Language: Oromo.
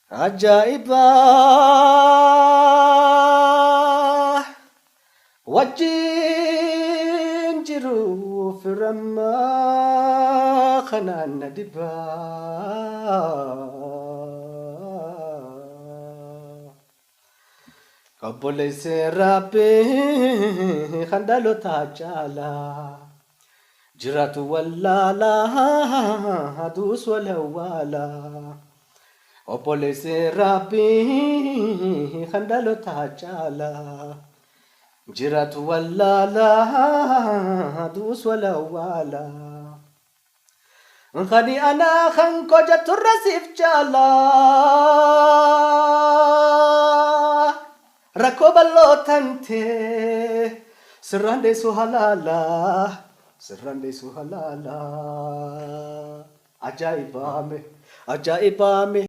Ajaa'iba! Wajjin jiru firammaa kanaan na dhiba. Obboleessi Rabbii kan dhalootaa caalaa jiraatu wallaalaa duus wal awwaalaa. Obboleessi Rabbii kan dhalootaa caalaa jiraatu wallaalaa duus wal awwaalaa. Kani anaa kan koo jetturra siif caalaa. Rakkoo bal'oo tantee sirraan deessu halaalaa. Sirraan deessu halaalaa. Ajaa'ibaame ajaa'ibaame.